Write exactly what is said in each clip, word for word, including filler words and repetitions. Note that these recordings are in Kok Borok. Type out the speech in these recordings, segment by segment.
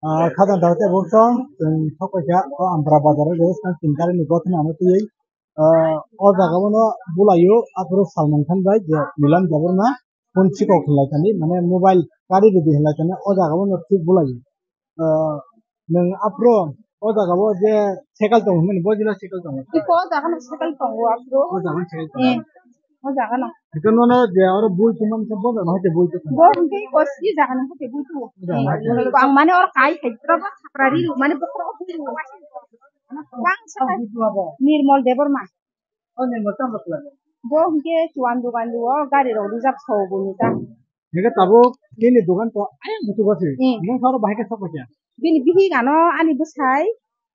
Ah, khajang daw tei bosong, chwng thokpaikha o Ampara bazar o rest kan tin tarik ni gotha ni ano twiwi, ah, o jaga o no bulaio, aphuru Salman Khan bai je Milan Debbarma phone sikok hinlai kani, mane mobile kari ridi hinlai kani, o jaga o no thik bulaio. Ah, nwng aphuru o jaga o je cycle tongo hinmani, bo jila cycle tongo. Iko o jaga no cycle tongo aphuru. O jaga no cycle tongo. Eh. O jaga no. Ito nono je oro bui tongmani khe bo jaga no hoite bui tongmani. Bo hwnkhe kosi jaga no hoite bui tongo. O jaga no hoite. Ang mane oro kai khai pura ba sakra ri mane bokhorok bui tongo. Bang sa Nirmol Debbarma. O Nirmol tamo khlai. Bo hwnkhe chuan dugan duo gari rok reserve sao bo ni ta. Hingke tabuk nini dogan to ayang butugo se. Hmm. Nung soro bahai khe sok khe. Bini bihik ano ani bwsai,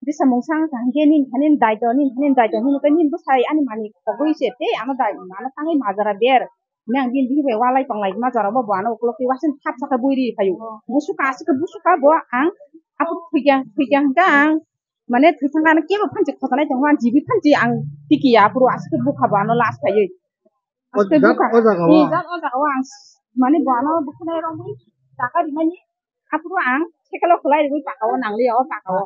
bwsa mungsang sa hingke nini thani daito, nini thani daito, nini tei nini bwsai ani mani khogwi se tei ano dai, ano tangwi majara ber. Nang bini bihik bai walai tonglai majara bo, bo ano ukulok twi wasin thap saka bui ri phaio. Busuka aswk busuka bo ang apu thwikya, thwikya hingka ang mane thwithang ano kebo phanchi khotanai tongma jibi phanchi ang tiki ya aphuru aswk bukha bo ano last khaiwi. O Aswk jat bukha. O jaga Ni wa. Jat o jaga wa ang s-, mane bo ano bukhanai rong bui taka rimani aphuru ang sekalo khwlai rwi paka o nangliya o paka o.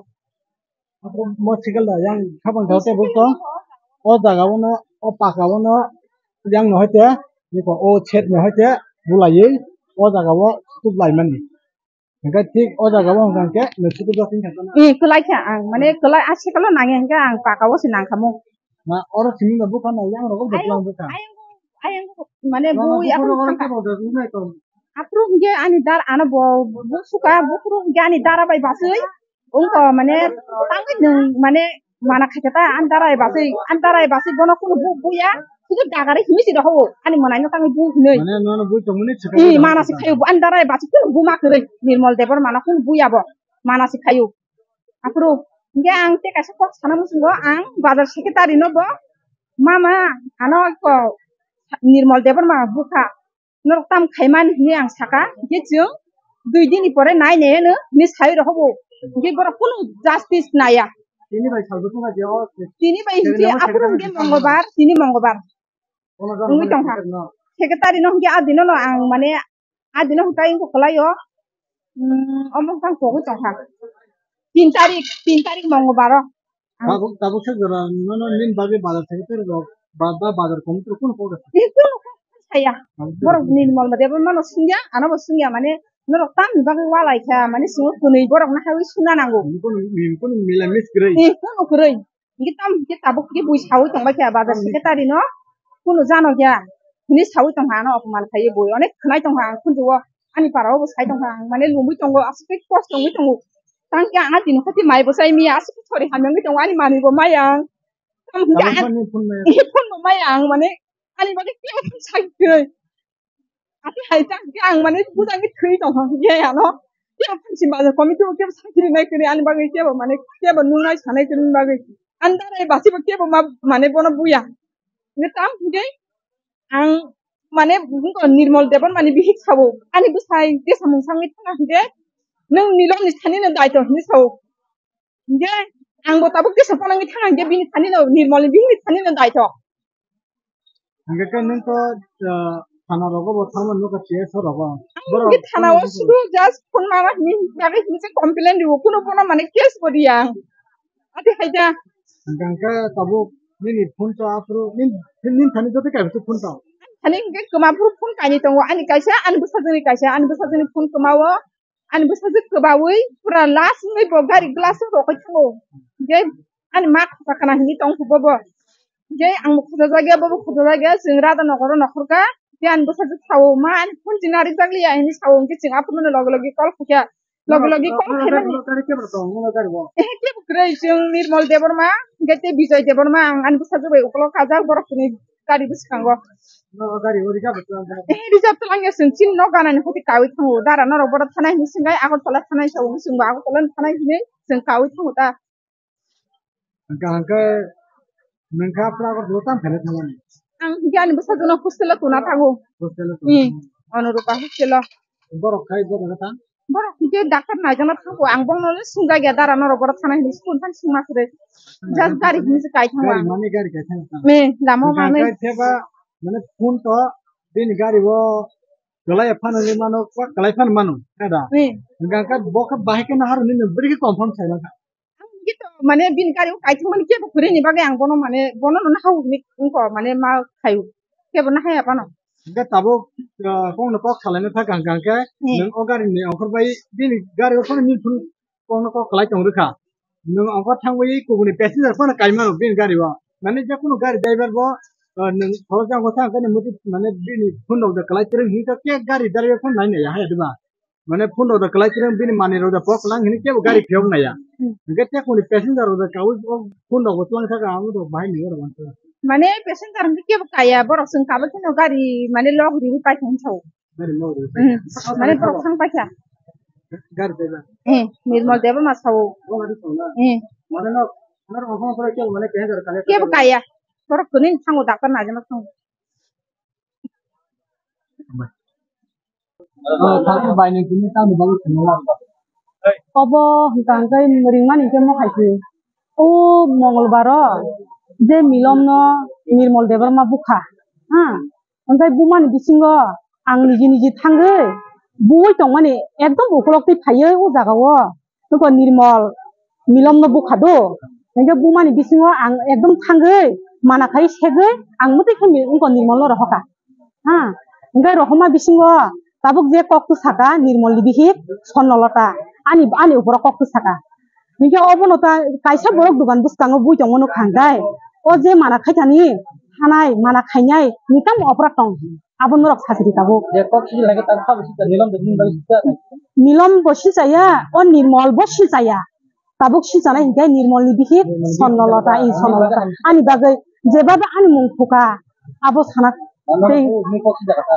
Aphuru motorcycle da yang khabang jao tei bukto. O jaga o no, o paka o no yang no hoite, niko o chet no hoite bulaiwi o jaga o tuklai mani. Hingke thik o jaga o hwnka hingke nwng sukur jasing kha na? Eh, kwlai kha ang, mane kwlai a sekalo nangya hingke ang paka o se nangkhamu. Na oro simi no bukha na yang rogo Ayang, bukha bukha. Ayang, ayang, mane Mama bui bukha aphuru rogo thangkha. Khe bodo nai to. Aphuru hingke ani dar ano bo, bo suka, bo phuru hingke ani dara bai basui. Ungko mane tangwi nwng mane mana khaikhe ta ani darai basui, ani darai basui bono kunu bu buya, sudu dagari himi si doho, ani mwnai no tangwi bu hinui. Mane nono bui tongmani swkang Ih, doho mana si kha. Khayo bu ani darai basui kunu bu ma kwrwi, Nirmol Debbarma no kunu buya bo, mana si khayo. Aphuru, hingke ang te kaisa kok sana muchungo, ang bazar secretary no bo, mama, ano ko Nirmol Debbarma bukha. Norok tam khaiman hinwi ang saka, hingke chwng dui din ni pore nai nai no hinwi sai rw hobo, hingke borok kunu justice naya. Tini bai salbo thangkha je o Tini bai hingke Secretary no aphuru Secretary hingke no Mongolbar, tini Mongolbar. Ono jang Wngwi mani tongkha. Secretary no. Secretary no hingke a dino no ang mane a dino hingke ang kwlai o, mm, omo hingke ang kogwi tongkha. Tin tarik, tin tarik Mongolbar o. Tabuk, tabuk se jora nono nini bagwi bazar secretary rok ba, ba bazar committee rok kunu kok rwkha? Kunu kok saya. Tabuk se Borok jora. Nini mol made bo mano sungya, ano bo sungya mane norok tamni bagwi walai kha mane sungo kwnwi borok no hawi suna nango. Nini kunu, nini kunu mila mis kwrwi. Eh, kunu kwrwi. Ngi tam ke tabuk ke bui sawi tong bai kha bazar Tamni secretary no kunu jano kya. Hini sawi tong ha ano opman khai bui onek khnai tong ha ang khunju o. Ani para o bo sai tong ha ang mane lungwi tongo aswk khe kosto wngwi tongo. Tang khe ang a tini khati mai bo sai miya aswk khe sori hamya wngwi tongo ani manwi bo maya ang. Tamo hingke Tabuk ang phone ni phone maya. Phone bo maya ang mane ani bagwi kebo phone sai kwrwi. Ati hai tang khe ang mane bujang khe thwi tong kha hingke ano. Kebo phone si bazar committee bo kebo sai kwrwi nai kwrwi ani bagwi kebo mane kebo nungnai sanai kwrwi bagwi. Ani darai basi bo kebo ma mane bono buya. Hingke tam hingke ang mane bumung ko Nirmol Debbarma ni bihik sabo ani bwsai tesa mung sangwi thangna hingke nwng nilom ni thani no daito hinwi sao hingke ang bo tabuk tesa phone wngwi thangna hingke bini thani no Nirmol ni bihik ni thani no daito. Hingke khe nwng to, ah, thana rogo bo thangma nukha P S O rogo. Ang Borok hingke thana o phone sudu just phone mana hini bagwi hini se complain riwo kuno bono mane case bo riya ang. Ati hai da. Hingke tabuk nini phone to aphuru nin, nin thani joto kaibo phone to. Thani hingke kwma phuru phone kaini tongo ani kaisa ani bwsajwkni kaisa ani bwsajwkni phone kwma o ani bwsajwk kwbawi pura last wngwi bo gari glass o rohoi thango. Hingke ani ma khosa khna hini tong kho bobo. Hingke ang bo khosa jagya bobo khosa jagya chwng rada nokoro nokhorka. Hingke ani bwsajwk sao ma ani phone china rijak liya hini sao hingke chwng aphuru no logi logi call khaikha. Logi logi kok khaimani. Gari kebra tong, nini gari bo? Eh, kebo kwrwi, chwng Nirmol Debbarma, hingke tei Bijoy Debbarma, ang ani bwsajwk bai ukolok kajak, borok chini gari bwskango. No, gari o reserve tong, tong. Eh, reserve tong ya, chwng chini nok ganani hoti kawi thango, dara norok borok thanai hinwi swngwi, Agartala thanai sa, chwngbo Agartala thanai hinwi chwng kawi thango ta. Hingke, hingke, ningkhe aphuru Agartala tamo khaina thangnani? Ang hingke ani bwsajwkno hostel o tuna thango. Hostel o tuna Hmm. Thango. Anurupa hostel o. Borok khai, borok khe tang? Borok hingke doctor naijakna thango. Ang bono le sungjakya dara norok borok thana hinwi school thang sungma kwrwi. Just gari hinwi se kai thango Gari ang. Mani gari kai thango tang? Me, lama o Hingke manwi. Hingke theba, mane phone to, bini gari o Kalai phano ni mano, kok kalai phano mano, kada. Hmm. Hingka khe bo khe bahai khe nahar ni no bwrwi khe confirm sai mano. Ang hingke to mane bini gari o kaithok mani kebo kwrwi ni bagwi ang bono mane bono no nahao hinwi wngkha mane ma khaio. Kebo nahaya phano. Hingke tabuk, ah, kok no kok salai na thak hingka khe Hmm. nwng o gari ni ongkhor bai bini gari o phano ni phuru kokno kok kwlai tong rwkha. Nwng ongkha thangwi kubuni passenger phano kaimano bini gari o. Mane je kunu gari driver bo, ah, nwng khoroksa ongkha thang khe muitu mane bini phone rok da kwlai twrwng hinwi khe gari driver phano nai naiya haya diba. Mane phone rok da kwlai twrwng bini manwi rok da pok kwlang hinwi kebo gari phiyok naiya. Hmm. Hingke te kuni passenger rok da kaui o phone rok bo twlang thaka abo rok bahai naiya rok. Mane passenger hingke kebo kaya borok chwng kabel phano gari mane lok riwi paithak sao. Gari no ri. Hmm. Mane borok thang paikha. Gari deba. Eh, Nirmal Debbarma sao. Oh, gari song na. Eh. Mane no, mane no, mane ke mane ke gar kale. Kebo kaya. Borok kuni thango doctor na jama thango. Oh, thang bai ni kini tang ni babu sini la. Obo hingka hingkai ringmani hingke mo hai se. O Mongolbar o je Milom no Nirmal Debbarma bukha. Ha? Hingke bumani bisingo ang niji niji thangwi buwi tongmani ekdom ukolok twi phaiwi o jaga o. Nokho Nirmal Milom no bukha do. Hingke bumani bisingo ang ekdom thangwi mana khai segwi ang mwtwi khe mi-, wngkha Nirmal no rohorkha. Ha, hingke rohorma bisingo tabuk je kok tu saka Nirmal ni bihik Sonnolota ani, ani uporo kok tu saka. Hingke obono ta kaisa borok dogan bwskango bui tongmano khangai. O je mana khaithani hanai, mana khainai, ni tamo opra tong. Abo norok sajri tabuk. Je kok sijil hai khe tak sabo sijak, Milom de nini bagwi sijak. Milom bo sijaya, o Nirmal bo sijaya. Tabuk sijanai hinkhe Nirmal ni bihik Sonnolota, i Sonnolota. Ani bagwi jeba ba ani mung thuka, abo sana tei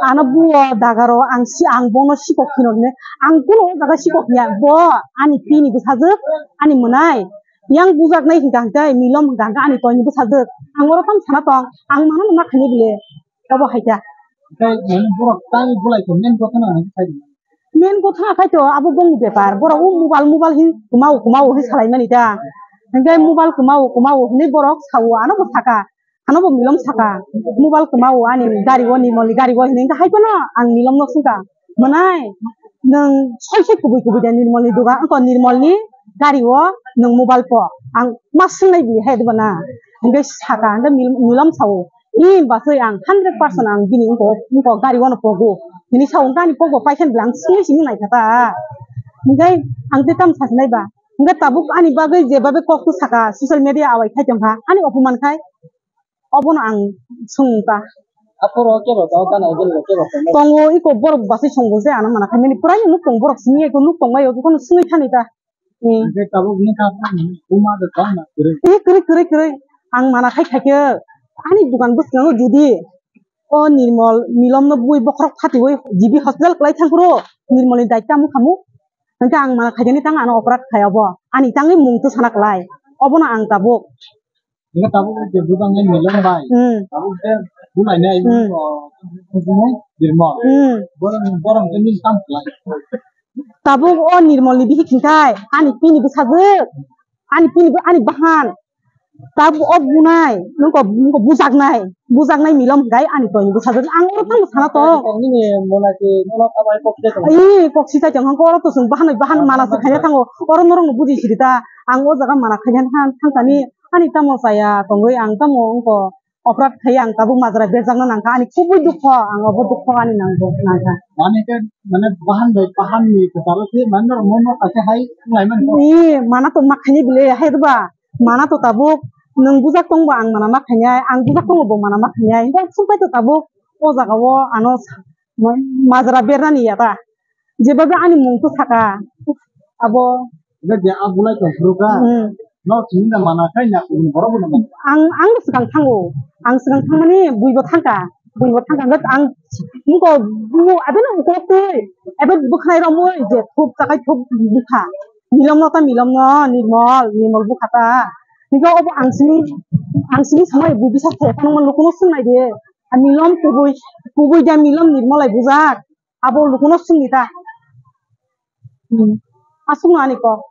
ano buo dagaro ang si, ang bono sikok hino hine. Ang kuno o jaga sikok ya, bo ani pini bwsajwk, ani mwnai. Yang bujaknai hinkha hinkhe Milom hinkha hinkhe ani toini bwsajwk. Ang oro tamo sana tong, ang mano nangma khaini bile. Obo hai kha. Tei mane borok tang bulai tong, main gotha na hai khai. Main gotha na khai to abo bongni bepar. Borok o mobile, mobile hin kwmao, kwmao hin salai mani da. Hingke mobile kwmao, kwmao hinui borok sao, ano bo saka, ano bo Milom saka. Mobile kwmao ani gari o, Nirmal ni gari o hinui hingke hai phano ang Milom no swngkha. Mwnai, nwng soi soi kubui kubui da Nirmal ni dogan, wngkha Nirmal ni gari o nwng mobile po. Ang ma swngnai bi hai diba na. Hingke saka, hingke Mil-, Milom sao. Ni basai ang hundred percent ang bini wngko, wngko gari o no pogo. Bini sao wngkha ani pogo paikha bwla ang swngwi simi naikha ta. Hingke ang te tam sasinai ba. Hingke tabuk ani bagwi je babe kok tu saka social media awai khai tongkha. Ani opoman khai. Obono ang sung ta. Aphuru kebo tong, gana ugurilo kebo tong. Tongo, iko borok basai songo je ano mana khaimani. Pwrai nuk tong borok simi eko nuk tong bai o, jotono sungwi thani ta. Hmm. Hingke tabuk ni kha buma de tong na kwrwi. Eh, kwrwi, kwrwi, kwrwi. Ang mana khai khai khe ani dogan bwskango jodi o Nirmal, Milom no bui bokhorok thatiwi G B hospital kwlai thang phuru Nirmal ni daitya mung khamu. Hingke ang mana khai khe ni tang ano operat khai obo. Ani tangwi mung tu sana kwlai. Obono ang tabuk. Hingke tabuk je bujang nai Milom bai. Hmm. Tabuk je bulai nai Hmm. o, Nirmal. Hmm. Borok, borok je nil tam khlai. Tabuk o Nirmal ni bihik hingkai ani pini bwsajwk, ani pini bo, ani bahan. Tabuk o bunai, nungko, nungko bujaknai, bujaknai Milom hingkai ani toini bwsajwk. Ang oro tamo sana tong. Nini mona ke nono kabai kok se tong. Ai, kok sijai tong, hangko oro to chwng bahan, bahan mana se khaina thango. Oro norok no buji siri ta. Ang o jaga mana khaina thang, thang kani. Ani tamo chaya tongwi ang tamo wngkha operat khai ang tabuk majra berjakna nangkha ani kubui dukho ang obo dukho ani nangkha nangkha. Mane ke mane bahan bai bahan ni kwcharo se mane norok mono kaisa hai wnglaimani. Ni mana to makhaini bile hai ba mana to tabuk nwng bujak tongbo ang mana makhainai ang bujak tongbo bo mana makhainai hingke sumpai to tabuk o jaga o ano majra bernani ya ta. Jeba ani mung to saka abo. Hingke je a bulai tong phuru kha. Hmm. No chini da mana khai na kubun borok bo na mana. Ang, ang swkang thango. Ang swkang thangmani bui bo thangkha. Bui bo thangkha hingke ang muko bu abo no ukolok twi. Abo bwkhanai romwi je thup chakai thup bukha. Milom no ta Milom no Nirmal, Nirmal bukha ta. Hingke obo ang sini, ang sini samai bu bisa thai phano lukuno swngnai de. A Milom kubui, kubui da Milom Nirmal ai bujak. Abo lukuno sungni ta. Hmm. Asung ani kok.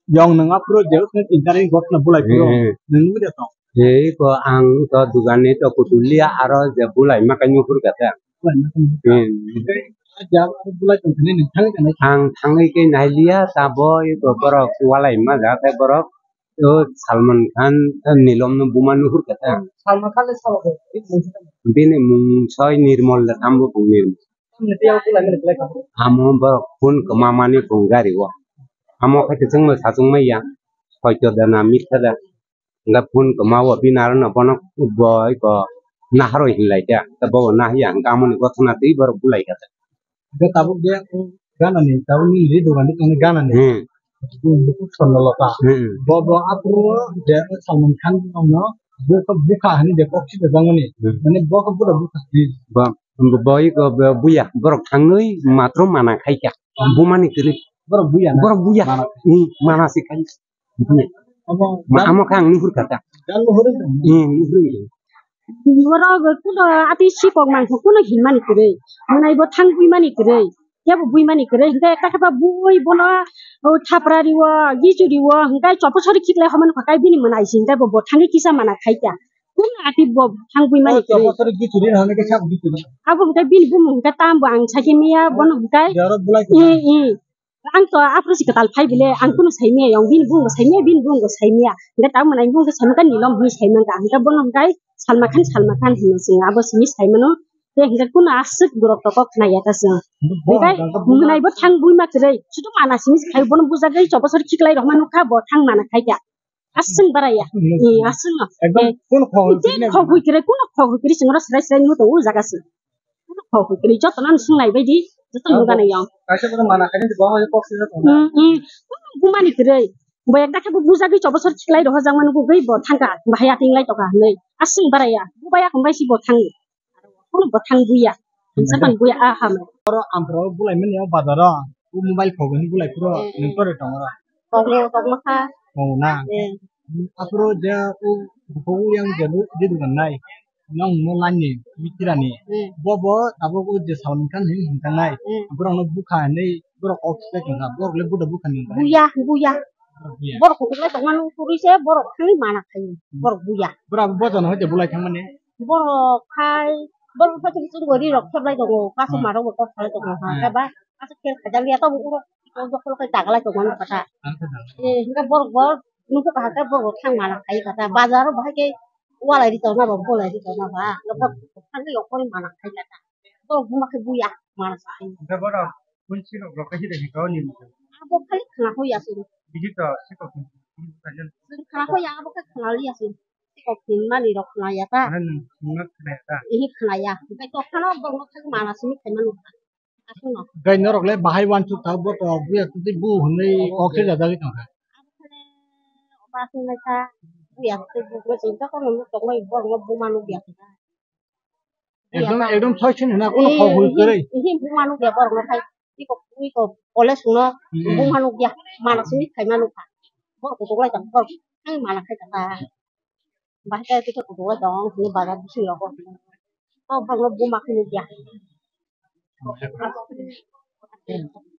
Yong nang apro je usne tin tarik gotna bulai pro. Hmm. Nang nungde to. Ei ko ang to dugani to kutulia aro je bulai makai nufur kata. Hmm. Ang thangwi khe nailiya, taboi borok walai ma ja, tei borok o Salman Khan, Nilom no buma nuhur kha ta. Salman Khan le sabo ko, bini mung soi Nirmol da, tambo bung Nirmol. Amo borok phone kwma mani bung gari o. Amo khai kwchwngma sachwngma ya, hoito da na mitha da. Hingke phone kwma o bini aro no bono bo iko naharoi hinlai kha. Hingke bo bo nahiya hingke amoni gotona twi borok bulai kha. Hingke tabuk je o gana ni, tabuk ni ri dogan ni tongni gana ni. Hmm. Bo, bo kuk sonno loka. Hmm. Bo, bo aphuru je o Salman Khan no bukha, bukha hani je kok si dajak mani. Hmm. Mane bo khe bura bukha. Bo, bo, bo iko bo buya borok thangwi matro mana khai kha. Bumani kwrwi. Borok buya na? Borok buya. Mana. Hmm, mana se khai. Obo Ma-, amo khe ang nuhur kha ta. Gal nuhur wngkha. Hmm, nuhur wngkha. Borok kuno ati sikok mangkha kuno hinmani kwrwi. Mwnai bo thang buimani kwrwi. Kebo buimani kwrwi. Hingke ekta khe ba bui bono o thapra riwo, gichu riwo, hingke chopo sori khiklai homani khakai bini mwnai si hingke bo, bo thangwi kisa mana khai kha. Kuno ati bo thang buimani kwrwi. Chopo sori gichu ri hone khe sak gichu ri. Abo hingke bini bumung hingke tambo ang sakimiya bono hingke. Jorok bulai kha. I, i. Ang to aphuru si kwtal phai bile, ang kunu saimaya yong, bini bung bo saimaya, bini bung bo saimaya. Hingke tamo nai bung khe saimaka Nilom hinwi saimaka. Hingke bono hingke Salma Khan, Salma Khan hinwi sing abo simi saimano. Te hingke kunu aswk borok to kok khnaya ta sing. Hingke mwnai bo thang buima kwrwi. Sudu mana simi khai bono bujagwi chobosor khiklai rok manu kha bo thang mana khai kha. Aswng baraya. Eh, aswng no. Ekdom. Eh, kuno khogwi kre, kuno khogwi kre sing oro srai srai nw tongo o jaga se. Kuno khogwi kre joto no swng nai bai di, joto no gana yang. Kaisa bono mana khaini bo hoi kok se joto. Hmm, hmm. Kuno bumani kre. Bo ekda khe bo bujagwi chobosor khiklai rohor jang manu bo gwi bo thangka. Bahai ating lai toka hinwi. Aswng baraya. Bo baya kong bai si bo thang. Kuno bo thang buya. Japan buya a ham. Oro ampro bulai mani o bazar o. U mobile khogwi ni bulai puro. Eh, eh. Nung tore tong oro. Tongmo, tongmo kha. Tong na. Eh. Aphuru je u bukhuk yang je lu di dugan nai. Yang mo lani mitirani. Eh. Bo bo abo ko je Salman Khan hin hin tangnai. Eh. Borok no bukha hinwi borok kok se tongkha. Borok le buda bukha ni. Buya, buya. Borok buya. Borok kutuk lai tongmani kuri se borok thangwi mana khai. Hmm. Borok buya. Borok bo jono hoite bulai thangmani. Borok khai, borok khai chwng gori rok kheblai tongo, kasu hmm. Marok bo kok khalai tongo ha, hmm. Khe ba kasu khe khajal ya to urok, urok kholo khai tagalai tongo ano kata. Ano kata. Eh, hingke borok bo nukho kahar khe borok thang mana khai kata. Bazar o bahai khe walai ri tongma ba, bolai ri tongma ba, hingke borok thangwi okori mana khai kata. Borok buma khe buya, mana khai. Hingke borok bun sirok rok khe hide hingke o ni. Abo khai khna hoya sini. Bihik to sikok. Chwng khna hoya, abo khe khna liya sini. Kok hinmani rok khwnaya ta? Ano nwng khwnma khwnaya ta? Ihi khwnaya. Hingke tokphano borokno thangwi mana simi khaima nukha. Aswkno. Gai norok le bahai wansuk tha, bo to buya twi bu hwnwi kok se jajagwi tongkha. Abo khale oba aswk naikha, buya twi bu hwnwi sini jotono nuk tongmani borokno buma nukya kha. Ekdom, ekdom soi sini na, kono khok hui kwrwi. Ihi buma nukya borokno khai. Iko, iko, kole sungno, hmm. Buma nukya, mana simi khaima nukha. Borok kutuk lai tong, borok thang mana khai tongkha. Bahai khe kisa kutuk lai tong, hwnwi bazar bisingo. O borokno buma khe nukya.